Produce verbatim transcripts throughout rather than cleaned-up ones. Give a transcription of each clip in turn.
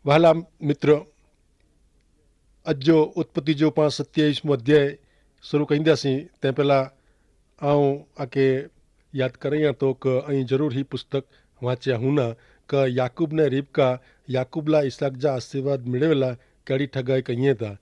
વહાલા મિત્ર, અજ જો ઉત્પત્તિ જો પાંચ સત્યાવિશ મું અધ્યાય શરૂ કહીંદા સી, તે પહેલા આઉં આકે યાદ કરાઈયા તો કે અહીં જરૂર હી પુસ્તક વાંચ્યા હુના કે યાકૂબ ને રિબકા યાકૂબલા ઇસાક જા આશીર્વાદ મેળવેલા કહેડી ઠગાઈ કહિયે તા.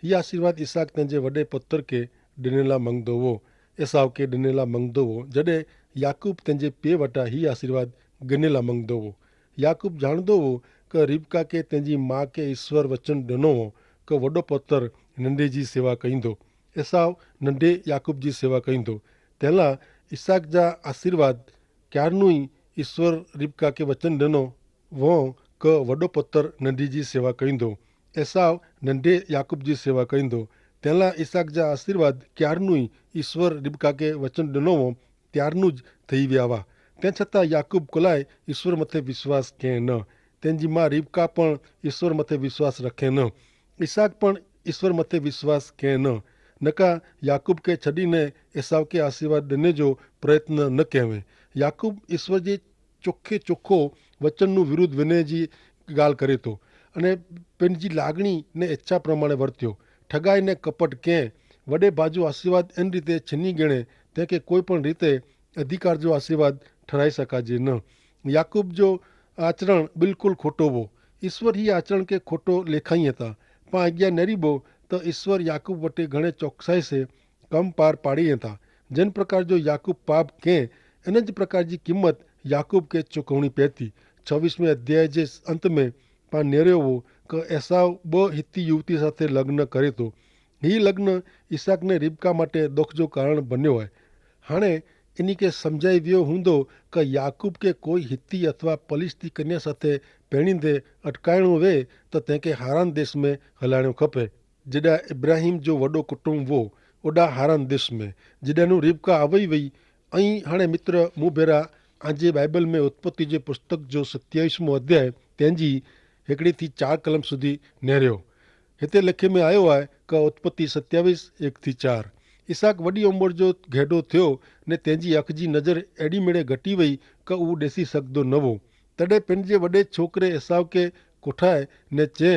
હી આશીર્વાદ ઇસાક તેનજે વડે પત્ર કે ડનેલા મંગ દોવો, એસાવ કે ડનેલા મંગ દોવો. જડે યાકૂબ તેનજે પે વટા હી આશીર્વાદ ગનેલા મંગ દોવો. યાકૂબ જાણ દોવો કે રિબકા કે તેનજી મા કે ઇશ્વર વચન ડનો હો કે વડો પત્ર નંડે જી સેવા કહીંદો. એસાવ નંડે યાકૂબ જી સેવા કહીંદો. તેલા ઇસાક જા આશીર્વાદ ક્યારનું ઇશ્વર રિબકા કે વચન ડનો વો કે વડો પત્ર નંડી જી સેવા કહીંદો. એસાવ નંડે યાકૂબ જી સેવા કહીંદો. તેલા ઇસાક જા આશીર્વાદ ક્યારનું ઇશ્વર રિબકા કે વચન ડનો વો ત્યારનું જ થઈ વ્યાવા. તે છતાં યાકૂબ કોલાએ ઇશ્વર મતે વિશ્વાસ કહેં ન. તેની મા રિબકા પણ ઇશ્વર મતે વિશ્વાસ રખે ન. ઇસાક પણ ઇશ્વર મતે વિશ્વાસ કહેં ન. નકા યાકૂબ કે છડીને એસાવ કે આશીર્વાદ દેને જો પ્રયત્ન ન કહેવે. યાકૂબ ઇશ્વર જે ચોખે ચોખો વચનનું વિરુદ્ધ વેને જી ગાલ કરે તો અને પેનજી લાગણી ને ઇચ્છા પ્રમાણે વર્ત્યો. ઠગાઈ ને કપટ કેહ વડે ભાજુ આશીર્વાદ એન રીતે છીની ગણે તે કે કોઈ પણ રીતે અધિકાર જો આશીર્વાદ ઠરાઈ શકાજે ન. યાકૂબ જો આચરણ બિલકુલ ખોટો વો. ઇશ્વર હી આચરણ કે ખોટો લેખાઈ હતા. પા આજ્ઞા નેરીબો તો ઇશ્વર યાકૂબ વટે ઘણે ચોકસાઈ સે કમ પાર પાડી હતા. જેન પ્રકાર જો યાકૂબ પાપ કેહ એન જ પ્રકાર જી કિંમત યાકૂબ કે ચુકવણી પેતી. છવીસમે અધ્યાય જે અંત મેં પા નેર્યો વો કે એસાવ બહ હિત્તી યુવતી સાથે લગ્ન કરે તો. હી લગ્ન ઇસાકને રિબકા માટે દોખ જો કારણ બન્યો હોય. હાણે એની કે સમઝાઈ વ્યો હુંદો કે યાકૂબ કે કોઈ હિત્તી અથવા પલિસ્તી કન્યા સાથે પેણી દે અટકાયણો વે તો તેંકે હારાન દેશ મેં હલાણ્યો ખપે. જેડા ઇબ્રાહિમ જો વડો કુટુંબ વો ઓડા હારાન દેશ મેં જેડાનું રિબકા આવય વય. અહીં હાણે મિત્ર મુભેરા આજે બાઈબલ મેં ઉત્પત્તિ જે પુસ્તક જો સત્યાવિશ મો અધ્યાય તેની હેકડ઼ી થી ચાર કલમ સુધી નેર્યો. હેતે લેખે મેં આયો આય કે ઉત્પત્તિ સત્યાવિશ એક થી ચાર. ઇસાક વડી ઉંમર જો ઘેડો થયો ને તેની અખજી નજર એડી મેળે ઘટી વય કે ઉડેસી સકદો નવો. તદે પેનજે વડે છોકરે એસાવ કે કોઠાએ ને ચે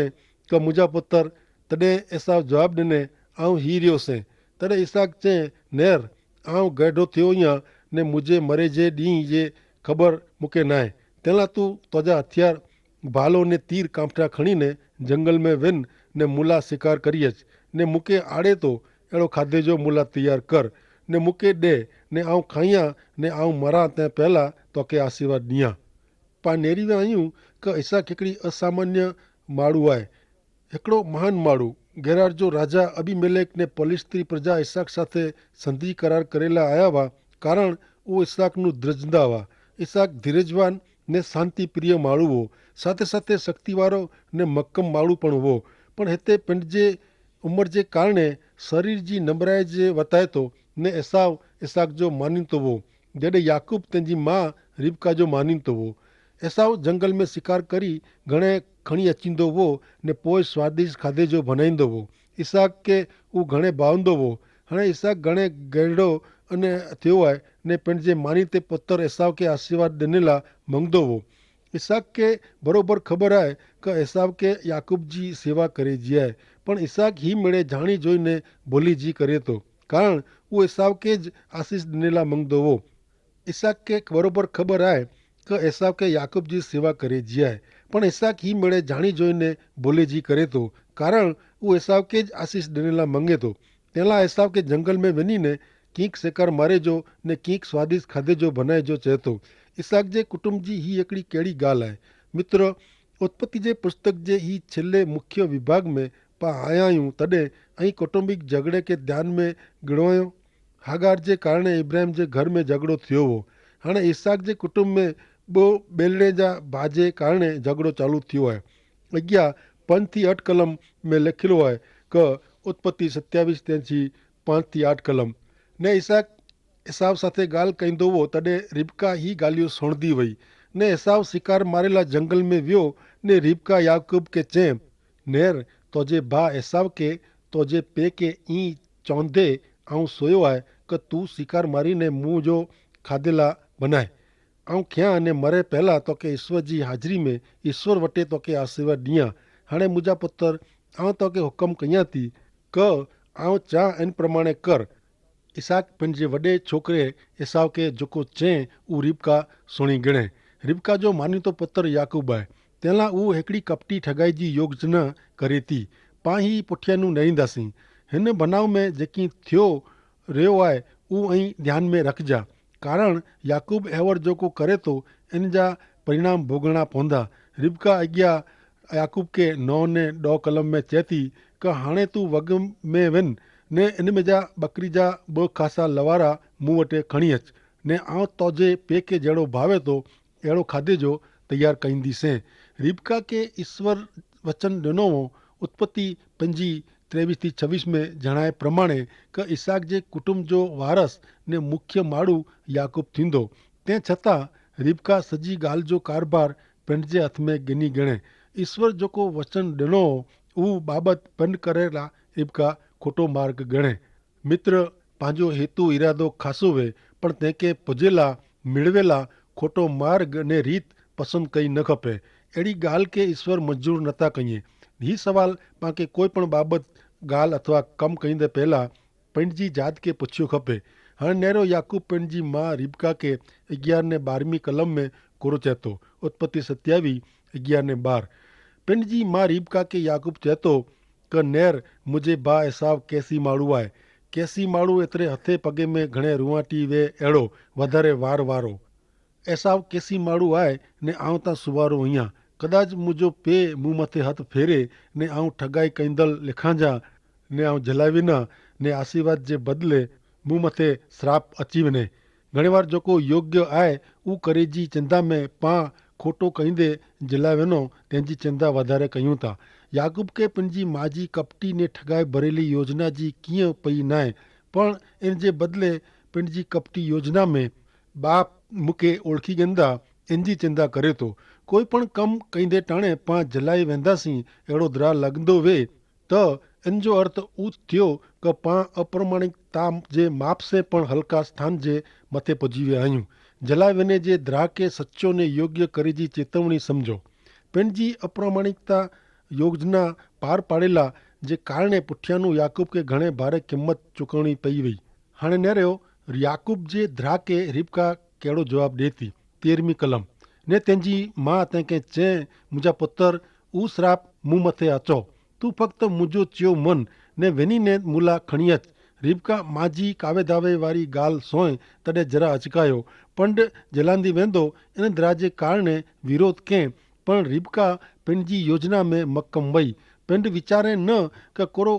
કે મુજા પતર. તદે એસાવ જવાબ દેને આવ હી રહ્યો સે. તદે ઇસાક ચે નેર આવ ગેડો થયો યા ને મુઝે મરે જે દી જે ખબર મુકે નાય. તેલા તું તોજા હથિયાર ભાલો ને તીર કાંફટા ખણી ને જંગલ મેં વેન ને મુલા શિકાર કરીએ જ ને મુકે આડે તો એડો ખાધે જો મુલા તૈયાર કર ને મુકે દે ને આવ ખાયા ને આવ મરા તે પહેલા તો કે આશીર્વાદ દિયા. પા નેરી વે આયું કે ઇસાક હેકડ઼ી અસામાન્ય માડૂ આય. હેકડો મહાન માડૂ ગેરાર જો રાજા અબિમેલેક ને પલિસ્ત્રી પ્રજા ઇસાક સાથે સંધિ કરાર કરેલા આયા વા. કારણ ઉ ઇસાક નું દ્રજદા વા. ઇસાક ધીરજવાન ને શાંતિ પ્રિય માડૂ વો સાથે સાથે શક્તિવારો ને મક્કમ માડૂ પણ વો. પણ હેતે પેંડ જે ઉમર જે કારણે શરીર જી નબરાઈ જે વતાયતો ને એસાવ ઇસાક જો માનીતો વો. જેડે યાકૂબ તેની મા રિબકા જો માનીતો વો. એસાવ જંગલ મેં શિકાર કરી ઘણે ખણી અચીંદો વો ને પોય સ્વાદિષ્ટ ખાધે જો ભનાઈંદો વો. ઇસાક કે ઉં ઘણે ભાવંદો વો. હણે ઇસાક ઘણે ગેડો અને થયો આય ને પેંડ જે માની તે પત્ર એસાવ કે આશીર્વાદ દેનેલા મંગદો વો. ઇસાક કે બરોબર ખબર આય કે એસાવ કે યાકૂબ જી સેવા કરે જી આય. પણ ઇસાક હી મેળે જાણી જોઈને ભોલી જી કરે તો કારણ ઉં એસાવ કે જ આશીર્વાદ દેનેલા મંગદો વો. ઇસાક કે બરોબર ખબર આય કે એસાવ કે યાકૂબ જી સેવા કરે જી આય. પણ ઇસાક હી મેળે જાણી જોઈને ભોલી જી કરે તો કારણ ઉં એસાવ કે જ આશીર્વાદ દેનેલા મંગે તો. તેલા એસાવ કે જંગલ મેં વેની ને કિંક સેકાર મારે જો ને કિંક સ્વાદિષ્ટ ખાધે જો ભનાય જો ચહેતો. ઇસાક જે કુટુંબ જી હી એકડી કેડી ગાલ આય. મિત્ર, ઉત્પત્તિ જે પુસ્તક જે હી છેલ્લે મુખ્ય વિભાગ મેં પા આયા યું તદે અહીં કુટુંબિક જગડે કે ધ્યાન મેં ગણવાયો. હાગાર જે કારણે ઇબ્રાહિમ જે ઘર મેં જગડો થયો હો. હણે ઇસાક જે કુટુંબ મેં બો બેલણે જા ભાજે કારણે જગડો ચાલુ થયો હૈ. અગિયા પંચ થી અઠ કલમ મેં લેખેલો હૈ કે ઉત્પત્તિ સત્યાવિશ તેની પાંચ થી આઠ કલમ. ને ઇસાક એસાવ સાથે ગાલ કઈંદો વો તદે રિબકા હી ગાલિયો સોણદી વય. ને એસાવ શિકાર મારેલા જંગલ મેં વ્યો. ને રિબકા યાકૂબ કે ચે, નેર, તોજે ભા એસાવ કે તોજે પે કે ઈ ચોંધે આઉં સોયો આય કે તું શિકાર મારી ને મું જો ખાધેલા બનાય. આઉં ખ્યાં અને મરે પહેલા તો કે ઈસ્વર જી હાજરી મેં ઈસ્વર વટે તો કે આશીર્વાદ દિયા. હાણે મુજા પુતર, આઉં તો કે હુકમ કહિયા તી કે આઉં ચા એન પ્રમાણે કર. ઇસાક પન જે વડે છોકરે એસાવ કે જોકો ચે ઉં રિબકા સુણી ગણે. રિબકા જો માની તો પુતર યાકૂબ આય. તેલા ઉં હેકડી કપટી ઠગાઈ જી યોગ જ ન કરે તી. પાં હી પુઠ્યાનું નરીંદા સી. હેન ભનાવ મેં જેકી થ્યો રહ્યો આય ઉં અહીં ધ્યાન મેં રખજા. કારણ યાકૂબ એવર જોકો કરે તો એન જા પરિણામ ભોગણા પોંધા. રિબકા અગિયા યાકૂબ કે નોને ડો કલમ મેં ચેતી કે હાણે તું વગ મેં વેન ને એન મેં જા બકરી જા બહ ખાસા લવારા મું વટે ખણી હચ. ને આવ તોજે પેકે જેડો ભાવે તો એડો ખાધે જો તૈયાર કઈંદી સે. રિબકા કે ઈસ્વર વચન ડેનો હો. ઉત્પત્તિ પંજી ત્રેવીસ થી છવીસ મેં જણાય પ્રમાણે કે ઈસાક જે કુટુંબ જો વારસ ને મુખ્ય માળું યાકૂબ થીંદો. તે છતાં રિબકા સજી ગાલ જો કારભાર પેંડ જે હાથ મેં ગની ગણે. ઈસ્વર જોકો વચન ડેનો હો ઉહ બાબત પેંડ કરેલા રિબકા ખોટો માર્ગ ગણે. મિત્ર, પાંજો હેતુ ઇરાદો ખાસો વે પણ તેંકે પજેલા મેળવેલા ખોટો માર્ગ ને રીત પસંદ કઈ ન ખપે. એડી ગાલ કે ઇશ્વર મજૂર નતા કઈ. હી સવાલ પાંકે કોઈ પણ બાબત ગાલ અથવા કમ કઈ દે પહેલા પંડજી જાત કે પછ્યો ખપે. હણ નેરો યાકૂબ પંડજી મા રિબકા કે અગિયાર ને બારમી કલમ મેં કોરો ચેતો. ઉત્પત્તિ સત્યાવી અગિયાર ને બાર. પંડજી મા રિબકા કે યાકૂબ ચેતો કે નેર મુઝે ભા એસાવ કેસી માડૂ આય. કેસી માડૂ એતરે હથે પગે મેં ઘણે રુઆટી વે એડો વધારે વાર વારો. એસાવ કેસી માડૂ આય ને આવતા સુવારો અહિયા. કદાચ મુઝો પે મું મતે હથ ફેરે ને આવ ઠગાઈ કૈંદલ લેખાંજા ને આવ જલાવી ના ને આશીર્વાદ જે બદલે મું મતે સ્રાપ અચીવ ને. ઘણી વાર જોકો યોગ્ય આય ઉં કરે જી ચિંદા મેં પા ખોટો કઈંદે જિલાવેનો તેની ચિંદા વધારે કહ્યું તા. યાકૂબ કે પન જી માજી કપટી ને ઠગાઈ ભરેલી યોજના જી કિયા પઈ નાય. પણ એન જે બદલે પન જી કપટી યોજના મેં બાપ મુકે ઓળખી ગેંદા એન જી ચિંદા કરે તો. કોઈ પણ કમ કઈંદે ટાણે પા જિલાઈ વેંદા સી એડો દ્રા લગંદો વે. તો એન જો અર્થ ઉત થયો કે પાં અપ્રામાણિકતા જે માપ સે પણ હલકા સ્થાન જે મતે પજીવે આયું. જલાવેને જે દ્રાકે સચ્ચો ને યોગ્ય કરે જી ચેતવણી સમજો. પેનજી અપ્રામાણિકતા યોજના પાર પાડેલા જે કારણે પુઠ્યાનું યાકૂબ કે ઘણે ભારે કિંમત ચુકવણી પઈ વય. હાણે નેરેઓ યાકૂબ જે દ્રાકે રિબકા કેડો જવાબ દેતી. તેરમી કલમ. ને તેનજી મા તેંકે ચે મુજા પતર ઉસ રાપ મું મતે આચો. તું ફક્ત મુજો ચ્યો મન ને વેની ને મુલા ખણિયત. રિબકા માજી કાવેધાવે વારી ગાલ સોય તદે જરા અચકાયો. પંડ જેલાંદી વેંદો એન દ્રાજે કારણે વિરોધ કેં. પણ રિબકા પેનજી યોજના મેં મક્કમ વય. પેંડ વિચારે ન કે કોરો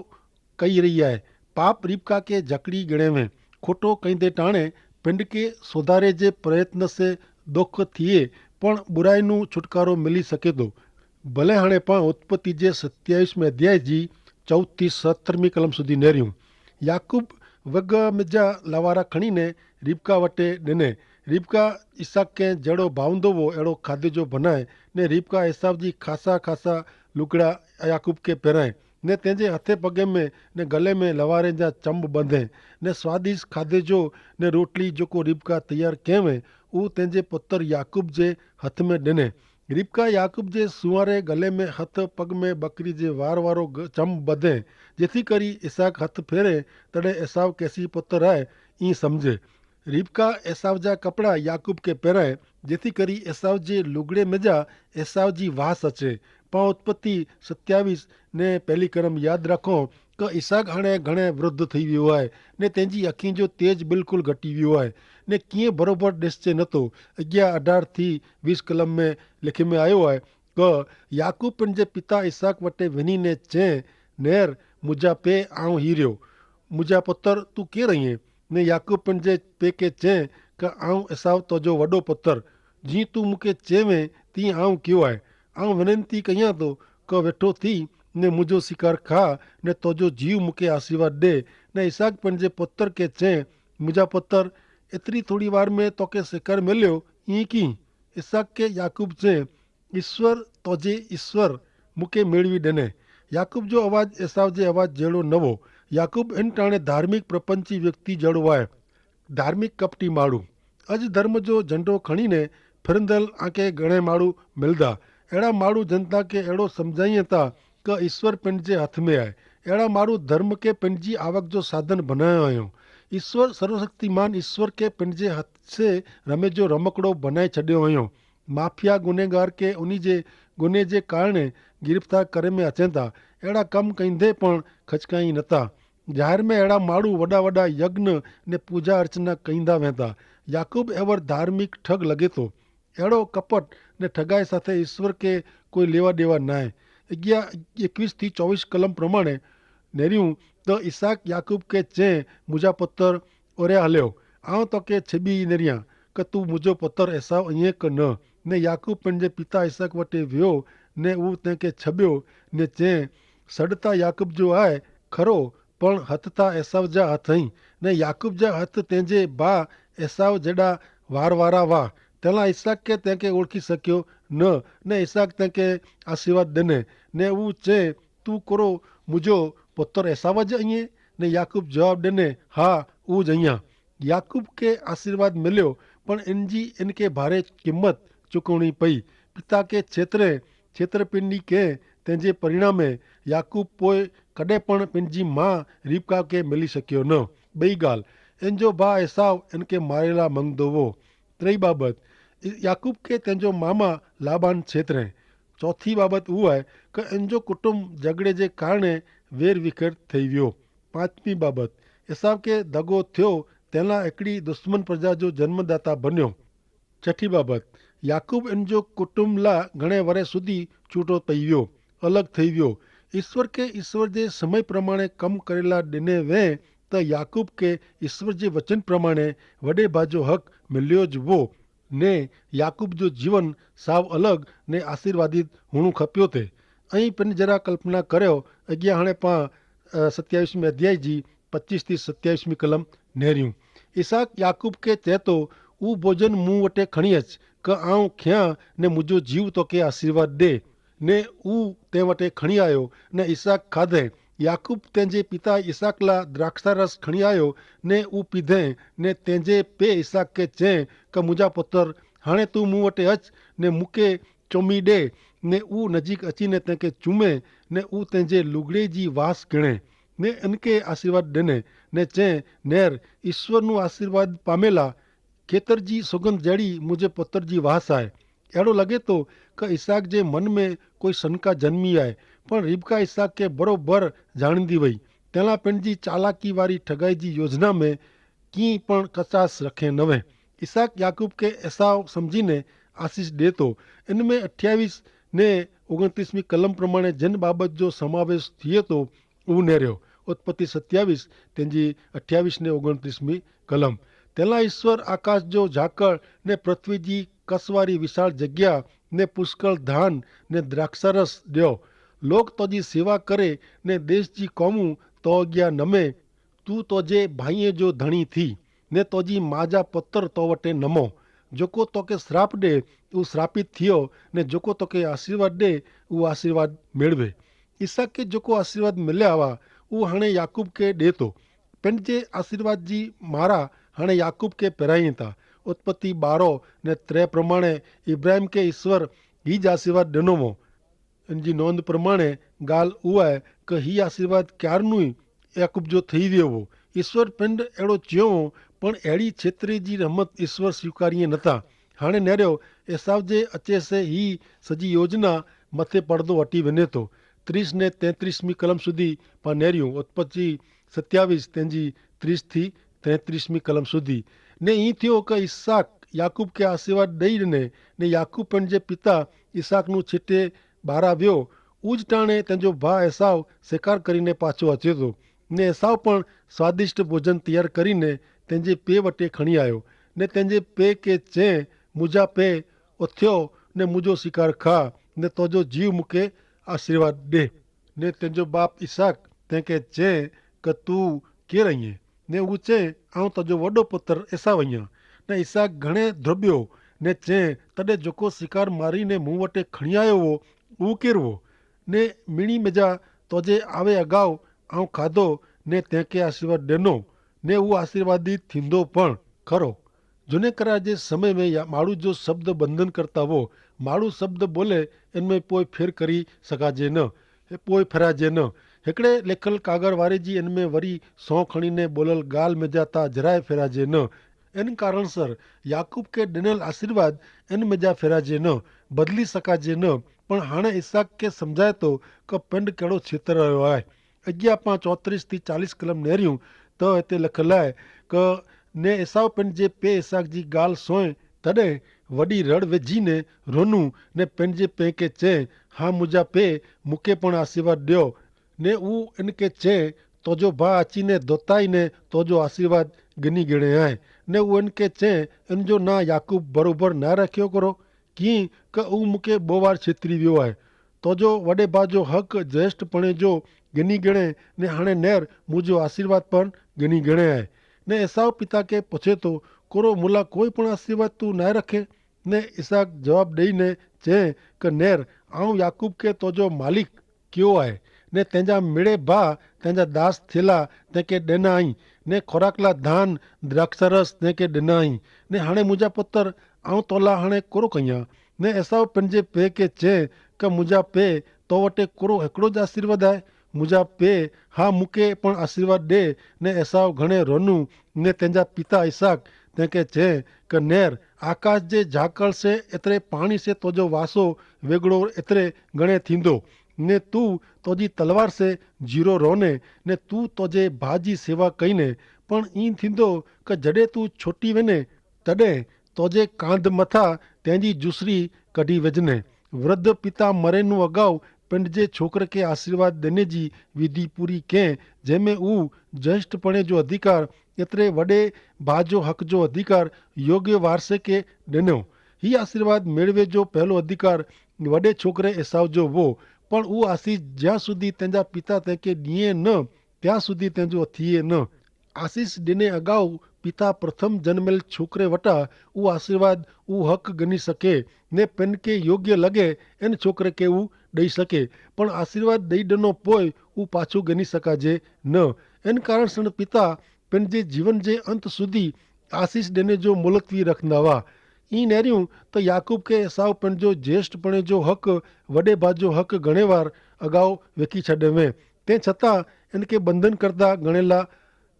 કઈ રહી આય. પાપ રિબકા કે જકડી ગણે વે. ખોટો કઈ દે ટાણે પેંડ કે સોધારે જે પ્રયત્ન સે દોખ થિયે પણ બુરાઈનું છુટકારો મિલી સકે તો. ભલે હણે પાં ઉત્પત્તિ જે સત્યાવિશ મેં અધ્યાય જી ચૌથી સત્તરમી કલમ સુધી નેર્યું. યાકૂબ વગ મેજા લવારા ખણીને રિબકા વટે ડેને. રિબકા ઇસાક કે જેડો ભાવંદો વો એડો ખાધે જો ભનાય. ને રિબકા એસાવ જી ખાસા ખાસા લુકડા યાકૂબ કે પેરાય. ને તેનજે હથે પગે મેં ને ગલે મેં લવારે જા ચંબ બંધે. ને સ્વાદિષ્ટ ખાધે જો ને રોટલી જોકો રિબકા તૈયાર કહેવે ઉહ તેનજે પતર યાકૂબ જે હથ મેં ડેને. રિબકા યાકૂબ જે સુવારે ગલે મેં હથ પગ મેં બકરી જે વાર વારો ચંબ બધે જેથી કરી ઇસાક હથ ફેરે તડે એસાવ કેસી પતર આય. ઈ સમઝે રિબકા એસાવ જા કપડા યાકૂબ કે પેરાય જેથી કરી એસાવ જે લુગડે મેજા એસાવ જી વાસ અચે. પાં ઉત્પત્તિ સત્યાવિશ ને પહેલી કરમ યાદ રાખો કે ઇસાક હણે ઘણે વૃદ્ધ થઈ વ્યો આય ને તેની અખી જો તેજ બિલકુલ ઘટી વ્યો આય ને કિંય ભરોભર દેશ છે નતો. અગિયા અઢાર થી વીસ કલમ મેં લેખે મેં આયો આય કે યાકૂબ પન જે પિતા ઇસાક વટે વેની ને ચે નેર મુજા પે આઉં હી રહ્યો. મુજા પતર તું કે રહીએ? ને યાકૂબ પન જે પે કે ચે કે આઉં એસાવ તોજો વડો પતર. જી તું મુકે ચે વે તી આઉં કિયો આય. આઉં વેનંતી કહિયા તો કે વેઠો થી ને મુજો સિકાર ખા ને તોજો જીવ મુકે આશીર્વાદ દે. ને ઇસાક પન જે પતર કે ચે મુજા પતર એતરી થોડી વાર મેં તો કે સિકાર મેલ્યો. ઈ કી ઇસાક કે યાકૂબ ચે ઇશ્વર તોજે ઇશ્વર મુકે મેળવી દેને. યાકૂબ જો અવાજ એસાવ જે અવાજ જેડો નવો. યાકૂબ એન ટાણે ધાર્મિક પ્રપંચી વ્યક્તિ જેડો વાય. ધાર્મિક કપટી માળું અજ ધર્મ જો જંડો ખણીને ફિરંદલ આંકે ગણે માડૂ મિલદા. એડા માડૂ જનતા કે એડો સમઝાઈ હતા કે ઈસ્વર પન જે હાથ મેં આય. એડા માડૂ ધર્મ કે પન જી આવક જો સાધન ભનાયો અયો. ઈસ્વર સર્વશક્તિમાન ઈસ્વર કે પન જે હાથ સે રમે જો રમકડો ભનાઈ છડ્યો અયો. માફિયા ગુનેગાર કે ઉની જે ગુને જે કારણે ગિરફ્તાર કરે મેં અચેતા. એડા કમ કઈંધે પણ ખચકાઈ નતા. જાહેર મેં એડા માડૂ વડા વડા યજ્ઞ ને પૂજા અર્ચના કઈંધા વેતા. યાકૂબ એવર ધાર્મિક ઠગ લગેતો. એડો કપટ ને ઠગાઈ સાથે ઈસ્વર કે કોઈ લેવા દેવા નાય. અગિયા એકવીસ થી ચોવીસ કલમ પ્રમાણે નેર્યું, તો ઈસાક યાકૂબ કે ચે, મુજા પતર ઓરે હલ્યો, આવ તો કે છેબી નેર્યા કે તું મુજો પતર એસાવ અઇયે કે ન? ને યાકૂબ પન જે પિતા ઈસાક વટે વ્યો ને ઉં તેંકે છબ્યો ને ચે, સડતા યાકૂબ જો આય ખરો, પણ હત થા એસાવ જા હત હૈં. ને યાકૂબ જા હત તેંજે ભા એસાવ જેડા વારવારા વાહ. તેલા ઈસાકે તેંકે ઓળખી શક્યો ન. ને ઈસાક તેંકે આશીર્વાદ દેને ને ઉં ચે, તું કરો મુજો પોતર એસાવ જ અઇયે? ને યાકૂબ જવાબ દેને, હા, ઉં જ અઇયા. યાકૂબ કે આશીર્વાદ મેલ્યો, પણ એનજી એનકે ભારે કિંમત ચૂકવણી પઈ. પિતા કે છેતરે છેતરપિંડી કે તેંજે પરિણામે યાકૂબ પોય કદે પણ પેનજી મા રિબકા કે મેલી શક્યો ન. બઈ ગાલ, એનજો ભા એસાવ એનકે મારેલા મંગ દોવો. ત્રેય બાબત, યાકૂબ કે તેનજો મામા લાબાન છેતરે. ચોથી બાબત ઉવાય કે એનજો કુટુંબ જગડે જે કારણે વેર વિખેર થઈ વ્યો. પાંચમી બાબત, એસાવ કે દગો થ્યો તેના એકડી દુશ્મન પ્રજા જો જન્મદાતા બન્યો. છઠી બાબત, યાકૂબ એન જો કુટુંબ લા ઘણે વરે સુધી છૂટો પઈ વ્યો, અલગ થઈ વ્યો. ઈસ્વર કે ઈસ્વર જે સમય પ્રમાણે કમ કરેલા દેને વે, તો યાકૂબ કે ઈસ્વર જે વચન પ્રમાણે વડે ભાજો હક મેલ્યો જ વો. ને યાકૂબ જો જીવન સાવ અલગ ને આશીર્વાદિત હુણું ખપ્યો તે. અહીં પેન જરા કલ્પના કર્યો. અગિયા હણે પા સત્યાવિશ મેં અધ્યાય જી પચ્ચીસ થી સત્યાવિશ મી કલમ નેર્યું. ઇસાક યાકૂબ કે ચેતો, ઉં ભોજન મું વટે ખણિયે જ, કે આઉં ખ્યા ને મુજો જીવ તો કે આશીર્વાદ દે. ને ઉં તે વટે ખણિયાયો. ને ઇસાક ખાધે. યાકૂબ તેંજે પિતા ઇસાકલા દ્રાક્ષારસ ખણિયાયો ને ઉં પીધે. ને તેંજે પે ઇસાક કે ચે, કે મુજા પોતર, હાણે તું મું વટે અચ ને મુકે ચોમી દે. ને ઉં નજીક અચીને તેંકે ચૂમે ને ઉં તેંજે લુગડે જી વાસ ગણે. ને એનકે આશીર્વાદ દેને ને ચે, નેર, ઈસ્વરનું આશીર્વાદ પામેલા ખેતર જી સોગંધ જેડી મુઝે પતર જી વાસ આય. એડો લગે તો કે ઇસાક જે મન મેં કોઈ શંકા જન્મી આય. પણ રિબકા ઇસાક કે બરોબર જાણી દી વય. તેલા પેનજી ચાલાકી વારી ઠગાઈ જી યોજના મેં કી પણ કચાસ રખે નવે. ઇસાક યાકૂબ કે એસાવ સમઝીને આશીસ દેતો. એન મેં અઠ્યાવીસ ને ઓગણત્રીસમી કલમ પ્રમાણે જેન બાબત જો સમાવેશ થિયે તો ઉનેર્યો. ઉત્પત્તિ સત્યાવીસ તેની અઠ્યાવીસ ને ઓગણત્રીસમી કલમ. તેલા ઈસ્વર આકાશ જો ઝાકળ ને પૃથ્વી જી કસવારી વિશાળ જગ્યા ને પુષ્કળ ધાન ને દ્રાક્ષારસ દ્યો. લોક તોજી સેવા કરે ને દેશ જી કોમું તો અગિયા નમે. તું તોજે ભાઈએ જો ધણી થી ને તોજી માજા પત્ર તો વટે નમો. જોકો તોકે શ્રાપ દે ઉં શ્રાપિત થિયો, ને જોકો તોકે આશીર્વાદ દે ઉં આશીર્વાદ મેળવે. ઇસાકે જોકો આશીર્વાદ મિલ્યા હવા ઉં હણે યાકૂબ કે દેતો. પેનજે આશીર્વાદ જી મારા હણે યાકૂબ કે પેરાઈ તા. ઉત્પત્તિ બારો ને ત્રે પ્રમાણે ઇબ્રાહિમ કે ઇશ્વર હી જ આશીર્વાદ દેનો વો. એનજી નોંધ પ્રમાણે ગાલ ઉઆ કે હી આશીર્વાદ ક્યારનું યાકૂબ જો થઈ વ્યો વો. ઇશ્વર પેંડ એડો ચ્યો વો. પણ એડી છેતરી જી રહમત ઇશ્વર સ્વીકારીએ નતા. હાણે નેર્યો એસાવ જે અચેસે હી સજી યોજના મતે પડદો વટી વેને તો. ત્રીસ ને તેત્રીસમી કલમ સુધી પા નેર્યું. ઉત્પત્તિ સત્યાવીસ તેની ત્રીસ થી તેત્રીસમી કલમ સુધી. ને ઈ થયો કે ઇસ્સાક યાકૂબ કે આશીર્વાદ દઈ ને ને યાકૂબ પણ જે પિતા ઇસ્સાકનું છેટે બારા વ્યો. ઉજ ટાણે તેનો ભા એસાવ શિકાર કરીને પાછો હચ્યો તો. ને એસાવ પણ સ્વાદિષ્ટ ભોજન તૈયાર કરીને તેનજે પે વટે ખણી આયો. ને તેનજે પે કે ચે, મુજા પે, ઓથ્યો, ને મુજો શિકાર ખા, ને તોજો જીવ મુકે આશીર્વાદ દે. ને તેનજો બાપ ઇસાક તેંકે ચે, કે તું કેર અઇયે? ને ઉચે, આઉં તોજો વડો પુતર એસાવ અઇયા. ને ઇસાક ઘણે ધ્રબ્યો ને ચે, તદે જોકો શિકાર મારી ને મું વટે ખણિયાયો વો ઉ કેરવો? ને મિણી મેજા તોજે આવે અગાઉ આઉં ખાધો ને તેંકે આશીર્વાદ દેનો, ને ઉ આશીર્વાદી થીંદો પણ ખરો. જુને કરા જે સમય મેં માડૂ જો શબ્દ બંધન કરતા વો, માડૂ શબ્દ બોલે એન મેં પોય ફેર કરી સકાજે ન. પોય ફેરાજે ન. હેકડ઼ે લેખલ કાગર વારે જી એન મેં વરી સોં ખણી ને બોલલ ગાલ મેજા તા જરાય ફેરાજે ન. એન કારણ સર યાકૂબ કે ડેનલ આશીર્વાદ એન મેજા ફેરાજે ન, બદલી સકાજે ન. પણ હાણે ઇસાક કે સમઝાય તો કે પેંડ કેડો છેતર રહ્યો આય. અગિયા પાં ચોત્રીસ થી ચાલીસ કલમ નેર્યું તો એતે લખલ આય કે, ને એસાવ પેંડ જે પે ઇસાક જી ગાલ સોય તદે વડી રડ વેજી ને રોનું, ને પેંડ જે પે કે ચે, હા મુજા પે, મુકે પણ આશીર્વાદ દ્યો. ને ઉ એન કે ચે, તોજો ભા આચી ને ધોતાઈ ને તોજો આશીર્વાદ ગની ગણે આય. ને ઉ એન કે ચે, એન જો ના યાકૂબ બરોબર ના રાખ્યો કરો, કિંક ઉં મુકે બોવાર છેતરી વ્યો આય. તોજો વડે ભા જો હક જેસ્ટ પણે જો ગની ગણે, ને હણે નેર મુજો આશીર્વાદ પણ ગની ગણે આય. ને એસાવ પિતા કે પછે તો, કોરો મુલા કોઈ પણ આશીર્વાદ તું નાય રખે? ને ઇસાક જવાબ દઈ ને ચે, કે નેર આઉં યાકૂબ કે તોજો માલિક ક્યો આય, ને તેનજા મેડે ભા તેનજા દાસ થેલા તેંકે દેના આઈ, ને ખોરાકલા ધાન દ્રાક્ષારસ તેંકે દેના આઈ. ને હણે મુજા પત્ર આઉં તોલા હણે કોરો કહિયા? ને એસાવ પેનજે પે કે ચે, કે મુજા પે, તો વટે કોરો હેકડો જ આશીર્વાદ આય? મુજા પે, હા મુકે પણ આશીર્વાદ દે. ને એસાવ ઘણે રોનું. ને તેનજા પિતા ઇસાક તેંકે ચે, કે નેર આકાશ જે ઝાકળ સે એતરે પાણી સે તોજો વાસો વેગડો એતરે ગણે થીંદો. ને તું તોજી તલવાર સે જીરો રોને, ને તું તોજે ભા જી સેવા કઈને. પણ ઈ થીંદો કે જડે તું છોટી વેને, તદે તોજે કાંધ મથા તેની જુસરી કઢી વેજને. વૃદ્ધ પિતા મરેનું અગાઉ પેંડ જે છોકરે કે આશીર્વાદ દેને જી વિધિ પૂરી કેહ, જેમે ઉં જૈષ્ઠ પણે જો અધિકાર એતરે વડે ભા જો હક જો અધિકાર યોગ્ય વારસે કે દેનો. હી આશીર્વાદ મેળવે જો પહેલો અધિકાર વડે છોકરે એસાવ જો વો. પણ ઉં આશીસ જ્યાં સુધી તેના પિતા તેંકે દિયે ન ત્યાં સુધી તેંજો થિયે ન. આશીસ દેને અગાઉ પિતા પ્રથમ જન્મેલ છોકરે વટા ઉં આશીર્વાદ ઉં હક ગની શકે, ને પેનકે યોગ્ય લગે એન છોકરે કે ઉં દઈ શકે. પણ આશીર્વાદ દઈ દેનો પોય ઉં પાછો ગની શકાજે ન. એન કારણ સણ પિતા પેનજે જીવન જે અંત સુધી આશીસ દેને જો મુલતવી રખનાવા. ઈ નેર્યું તો યાકૂબ કે એસાવ પેનજો જેષ્ઠ પણે જો હક વડે ભાજો હક ગણેવાર અગાઉ વેકી છડેવે. તે છતાં એન કે બંધન કરતા ગણેલા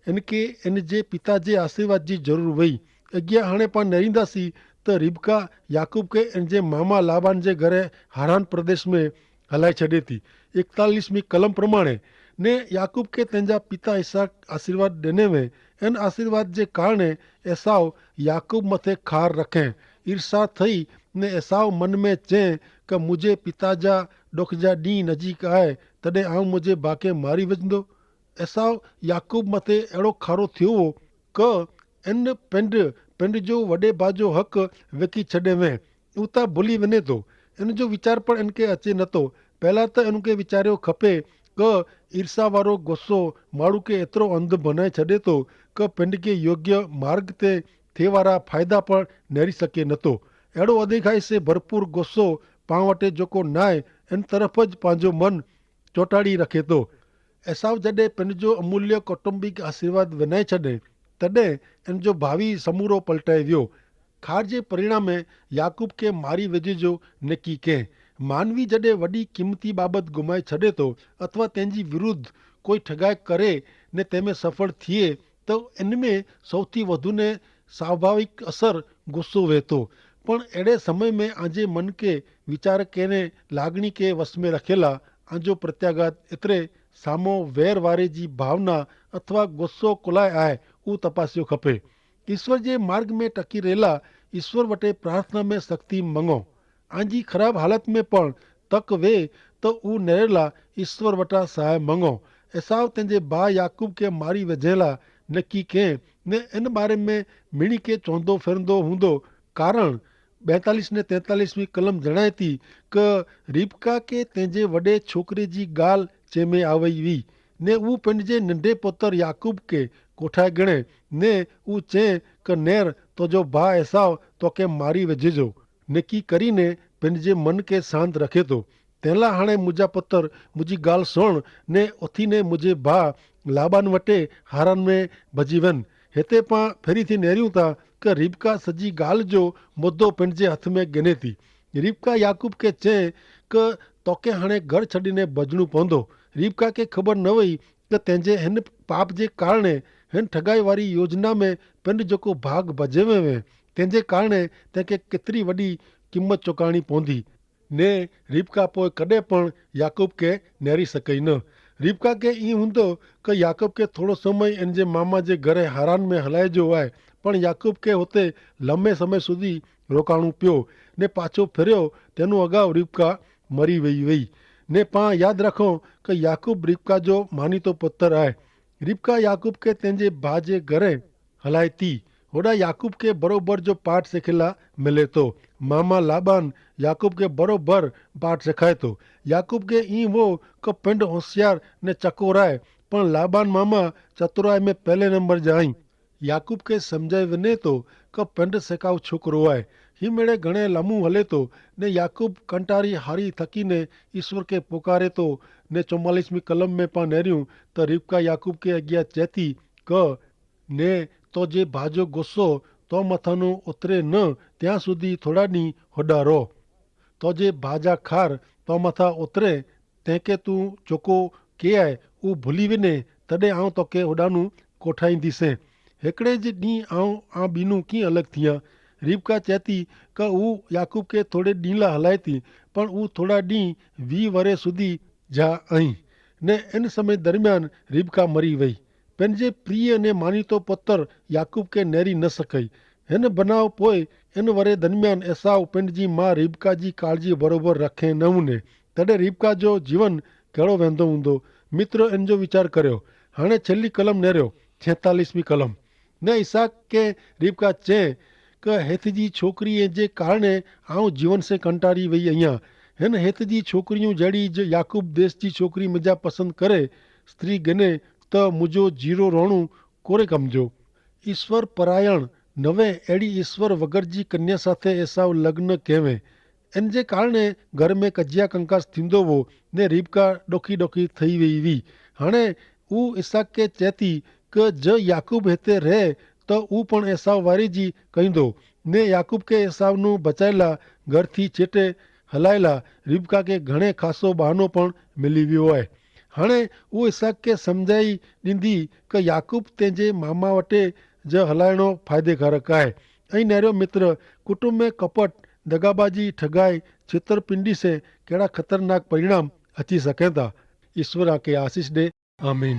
એન કે એન જે પિતા જે આશીર્વાદ જી જરૂર વય. અગિયા હણે પા નેરીંદા સી તો રિબકા યાકૂબ કે એન જે મામા લાબાન જે ઘરે હારાન પ્રદેશ મેં હલાઈ છડે થી. એકતાલીસમી કલમ પ્રમાણે ને યાકૂબ કે તેના પિતા ઇસાક આશીર્વાદ દેને વે. એન આશીર્વાદ જે કારણે એસાવ યાકૂબ મતે ખાર રખે. ઈર્ષા થઈ ને એસાવ મન મેં ચે કે મુઝે પિતા જા ડોખજા દી નજીક આય, તદે આઉં મુઝે બાકે મારી વજનો. એસાવ યાકૂબ મતે એડો ખારો થયો કે એન પેંડ પેંડ જો વડે ભાજો હક વેકી છડે વે. ઉતા ભૂલી વને તો એન જો વિચાર પણ એન કે અચે નતો. પહેલા તો એન કે વિચાર્યો ખપે કે ઈર્ષાવારો ગોસો માળું કે એતરો અંધ ભનાઈ છડે તો કે પેંડ કે યોગ્ય માર્ગ તે થેવારા ફાયદા પણ નેરી શકે નતો. એડો અધિકાઈ સે ભરપૂર ગોસો પાં વટે જોકો નાય એન તરફ જ પાંજો મન ચોટાડી રખે તો. એસાવ જડે પેનજો અમૂલ્ય કૌટુંબિક આશીર્વાદ વેનાઈ છડે તદે એનજો ભાવિ સમૂરો પલટાઈ વ્યો. ખાર જે પરિણામે યાકૂબ કે મારી વેજે જો નેકી કેહ. માનવી જડે વડી કિંમતી બાબત ગુમાઈ છડે તો અથવા તેની વિરુદ્ધ કોઈ ઠગાઈ કરે ને તેમે સફળ થિયે તો એનમે સૌથી વધુને સ્વાભાવિક અસર ગુસ્સો વહેતો. પણ એડે સમય મેં આજે મન કે વિચાર કેને લાગણી કે વસમે રખેલા આજો પ્રત્યાગાત એતરે સામો વેર વારે જી ભાવના અથવા ગુસ્સો કોલાય આય ઉં તપાસ્યો ખપે. ઈસ્વર જે માર્ગ મેં ટકી રહેલા ઈસ્વર વટે પ્રાર્થના મેં શક્તિ મંગો. આજી ખરાબ હાલત મેં પણ તક વે તો ઉં નેરેલા ઈસ્વર વટા સહાય મંગો. એસાવ તેજે ભા યાકૂબ કે મારી વજેલા નક્કી કેહ ને એન બારે મેં મિણી કે ચોંધો ફેરંદો હુંદો. કારણ બેતાલીસ ને તેતાલીસમી કલમ જણાયતી કે રિબકા કે તેજે વડે છોકરી જી ગાલ ચેમે આવય વી ને ઉં પેનજે નંડે પોતર યાકૂબ કે કોઠાય ગણે ને ઉં ચે કે નેર તોજો ભા એસાવ તો કે મારી વજેજો. નેકી કરીને પેનજે મન કે શાંત રખે તો. તેલા હાણે મુજા પતર મુજી ગાલ સોણ ને ઓથી ને મુજે ભા લાબાન વટે હારાન મેં ભજી વેન. હેતે પાં ફેરી થી નેર્યું તા કે રિબકા સજી ગાલ જો મુદ્દો પેનજે હથ મેં ગને તી. રિબકા યાકૂબ કે ચે કે તોકે હણે ઘર છડીને ભજણું પોંધો. રિબકા કે ખબર ન વય કે તેનજે હેન પાપ જે કારણે હેન ઠગાઈ વારી યોજના મેં પેન જોકો ભાગ ભજેવે વે તેનજે કારણે તેંકે કેતરી વડી કિંમત ચોકાણી પોંધી. ને રિબકા પોય કદે પણ યાકૂબ કે નેરી સકઈ ન. રિબકા કે ઈ હુંદો કે યાકૂબ કે થોડો સમય એન જે મામા જે ઘરે હારાન મેં હલાઈ જો આય. પણ યાકૂબ કે હોતે લમે સમય સુધી રોકાણું પ્યો ને પાછો ફેર્યો તેનું અગાઉ રિબકા મરી વય વય. ને પાં યાદ રાખો કે યાકૂબ રિબકા જો માનીતો પત્ર આય. રિબકા યાકૂબ કે તેનજે ભા જે ઘરે હલાઈ તી. હોડા યાકૂબ કે બરોબર જો પાઠ સેખેલા મેલે તો. મામા લાબાન યાકૂબ કે બરોબર પાઠ સેખાય તો. યાકૂબ કે ઈ વો કે પિંડ હોશિયાર ને ચકોરાય. પણ લાબાન મામા ચતુરાય મેં પહેલે નંબર જાઈ. યાકૂબ કે સમઝાઈ વને તો કે પિંડ સેખાવ છોકરો આય. હી મેળે ઘણે લમુ હલે તો. ને યાકૂબ કંટારી હારી થકી ને ઈશ્વર કે પોકારે તો. ને ચોમાલીસમી કલમ મેં પા નેર્યું તો રિબકા યાકૂબ કે અગિયા ચેતી કે ને તો જે ભાજો ગોસો તો મથાનો ઉતરે ન ત્યાં સુધી થોડા દી હોડારો. તો જે ભાજા ખાર તો મથા ઉતરે તેંકે તું જોકો કે આય ઉં ભૂલી વેને તદે આઉં તોકે હોડાનું કોઠાઈ દીસે. હેકડ઼ે જ દી આઉં આ બીનું કી અલગ થિયા. રિબકા ચેતી કે ઉં યાકૂબ કે થોડે દીલા હલાયતી પણ ઉં થોડા દી વી વરે સુધી જા અહીં. ને એન સમય દરમિયાન રિબકા મરી વય. પેનજે પ્રિય ને માનીતો પત્ર યાકૂબ કે નેરી ન સકઈ. હેન બનાવ પોય એન વરે દરમિયાન એસાવ પેનજી મા રિબકા જી કાળજી બરોબર રખે નવને. તદે રિબકા જો જીવન કહેડો વેંધો ઊંધો? મિત્ર એન જો વિચાર કર્યો. હાણે છેલ્લી કલમ નેર્યો છેતાલીસમી કલમ. ને ઇસાક કે રિબકા ચે કે હેથ જી છોકરી જે કારણે આઉં જીવન સે કંટારી વય અહિયા. હેન હેત જી છોકરી જેડી જે યાકૂબ દેશ જી છોકરી મજા પસંદ કરે સ્ત્રી ગને તો મુજો જીરો રોણું કોરે કમજો? ઈસ્વર પરાયણ નવે એડી ઈસ્વર વગર જી કન્યા સાથે એસાવ લગ્ન કહેવે. એન જે કારણે ઘર મેં કજ્યા કંકાસ થીંદો વો ને રિબકા ડોખી ડોખી થઈ વય વી. હાણે ઉં ઇસાકે ચેતી કે જે યાકૂબ હેતે રહે તો ઉં પણ એસાવ વારી જી કહીંદો. ને યાકૂબ કે એસાવનું બચાયેલા ઘરથી છેટે હલાયેલા રિબકા કે ઘણે ખાસો બહાનો પણ મિલી વ્યો આય. હાણે ઉં ઇસાક કે સમઝાઈ દીંદી કે યાકૂબ તે જે મામા વટે જે હલાયણો ફાયદેકારક આય. અહીં નેરો મિત્ર, કુટુંબ મેં કપટ, દગાબાજી, ઠગાઈ, છેતરપિંડી સે કેડા ખતરનાક પરિણામ અચ્છી સકેતા? ઇશ્વર આકે આશીસ દે. આમીન.